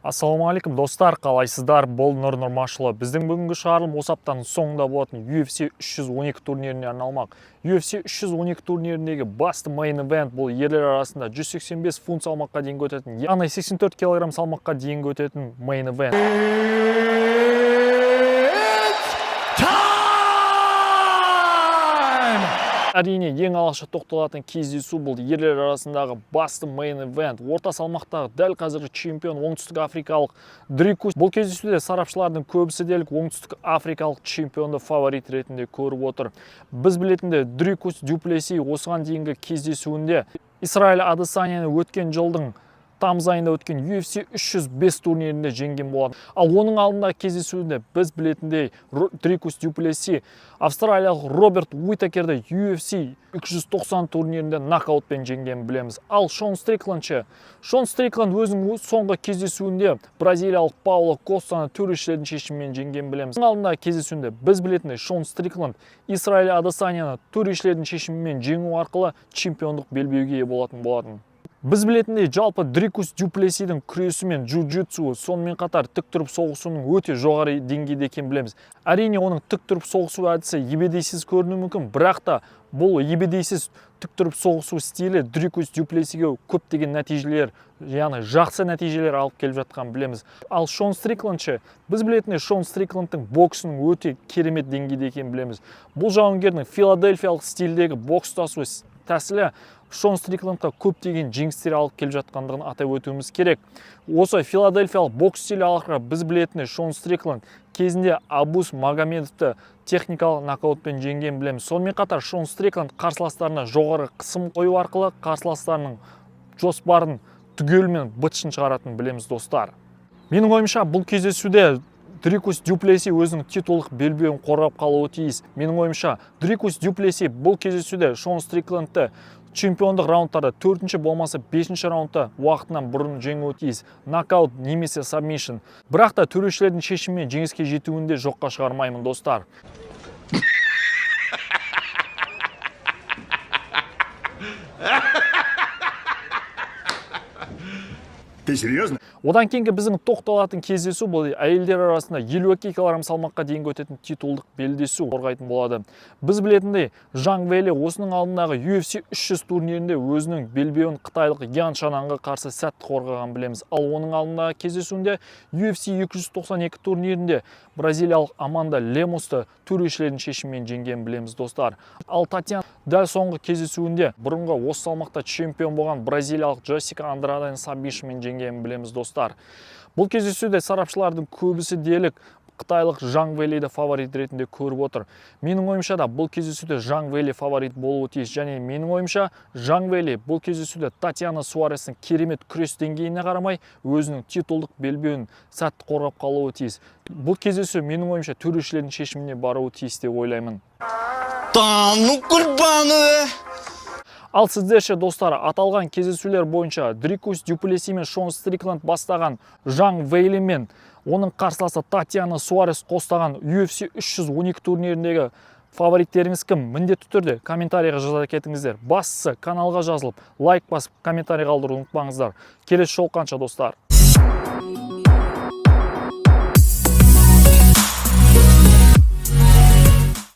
Ассалаумағалейкум, достар! Қалайсыздар? Бұл Нұр Нұрмашұлы. Біздің бүгінгі шығарылым осы аптаның соңында болатын UFC 312 турниріне арналмақ. UFC 312 турниріндегі басты main event бұл ерлер арасында 185 фунт салмаққа дейін өтетін, яғни 84 килограмм салмаққа дейін өтетін main event. It's time! Әрине, ең алғашқы тоқталатын кездесу бұл ерлер арасындағы басты main event. Орта салмақтағы дәл қазіргі чемпион оңтүстік африкалық Дрикус. Бұл кездесуде сарапшылардың көбісі дерлік оңтүстік африкалық чемпионды фаворит ретінде көріп отыр. Біз білетіндей, Дрикус Дюплеси осыған дейінгі кездесуінде Исраиль Адесанияны өткен жылдың тамыз айында өткен UFC 305 турнирінде жеңген болатын. Ал оның алдындағы кездесуінде, біз білетіндей, Дрикус Дюплеси австралиялық Роберт Уитакерді UFC 290 турнирінде нокаутпен жеңгенін білеміз. Ал Шон Стрикленд ше? Шон Стрикленд өзінің соңғы кездесуінде бразилиялық Пауло Костаны төрешілердің шешімімен жеңгенін білеміз. Оның алдындағы кездесуінде, біз білетіндей, Шон Стрикленд Исраиль Адесанияны төрешілердің шешімімен жеңу арқылы чемпиондық белбеуге ие болатын болатын. Біз білетіндей, жалпы Дрикус Дюплесидің күресі мен джиу-джитсуы, сонымен қатар тік тұрып соғысуының өте жоғары деңгейде екенін білеміз. Әрине, оның тік тұрып соғысу әдісі ебедейсіз көрінуі мүмкін, бірақ та бұл ебедейсіз тік тұрып соғысу стилі Дрикус Дюплесиге көптеген нәтижелер, яғни жақсы нәтижелер алып келіп жатқанын білеміз. Ал Шон Стрикленд ше? Біз білетіндей, Шон Стриклендтің боксының өте керемет деңгейде екенін білеміз. Бұл жауынгердің филадельфиялық стильдегі бокстасу тәсілі Шон Стриклендқа көптеген жеңістер алып келіп жатқандығын атап өтуіміз керек. Осы филадельфиялық бокс стилі арқылы, біз білетіндей, Шон Стрикленд кезінде Абус Магомедовті техникалық нокаутпен жеңгенін білеміз. Сонымен қатар Шон Стрикленд қарсыластарына жоғары қысым қою арқылы қарсыластарының жоспарын түгелімен быт-шытын шығаратынын білеміз, достар. Менің ойымша, бұл кездесуде Дрикус Дюплеси өзінің титулдық белбеуін қорғап қалуы тиіс. Менің ойымша, Дрикус Дюплеси бұл кездесуде Шон Стриклендті чемпиондық раундтарда төртінші болмаса бесінші раундта уақытынан бұрын жеңуі тиіс, нокаут немесе сабмишн. Бірақ та төрешілердің шешімімен жеңіске жетуін де жоққа шығармаймын, достар. Ты серьезно? Одан кейінгі біздің тоқталатын кездесу бұл әйелдер арасында 52 килограмм салмаққа дейінгі өтетін титулдық белдесу қорғайтын болады. Біз білетіндей, Жан Вейли осының алдындағы UFC 300 турнирінде өзінің белбеуін қытайлық Ян Шананға қарсы сәтті қорғаған білеміз. Ал оның алдындағы кездесуінде, UFC 292 турнирінде бразилиялық Аманда Лемусты төрешілердің шешімімен жеңгенін білеміз, достар. Ал Татьяна дәл соңғы кездесуінде бұрынғы осы салмақта чемпион болған бразилиялық Джессика Андраданы сабмишнмен жеңгенін білеміз, достар. Бұл кездесуде сарапшылардың көбісі дерлік қытайлық Жан Вейлиді фаворит ретінде көріп отыр. Менің ойымша да, бұл кездесуде Жан Вейли фаворит болуы тиіс және менің ойымша, Жан Вейли бұл кездесуде Татьяна Суарестің керемет күрес деңгейіне қарамай, өзінің титулдық белбеуін сәтті қорғап қалуы тиіс. Бұл кездесу, менің ойымша, төрешілердің шешіміне баруы тиіс деп ойлаймын. Да ну кульбаны! Ал сіздер ше, достар? Аталған кездесулер бойынша Дрикус Дюплеси мен Шон Стрикленд бастаған Жан Вейли мен оның қарсыласы Татьяна Суарес қостаған UFC 312 турниріндегі фавориттеріңіз кім? Міндетті түрде комментарийға жаза кетіңіздер. Бастысы, каналға жазылып, лайк басып, комментарий қалдыруды ұмытпаңыздар. Келесі жолыққанша, достар!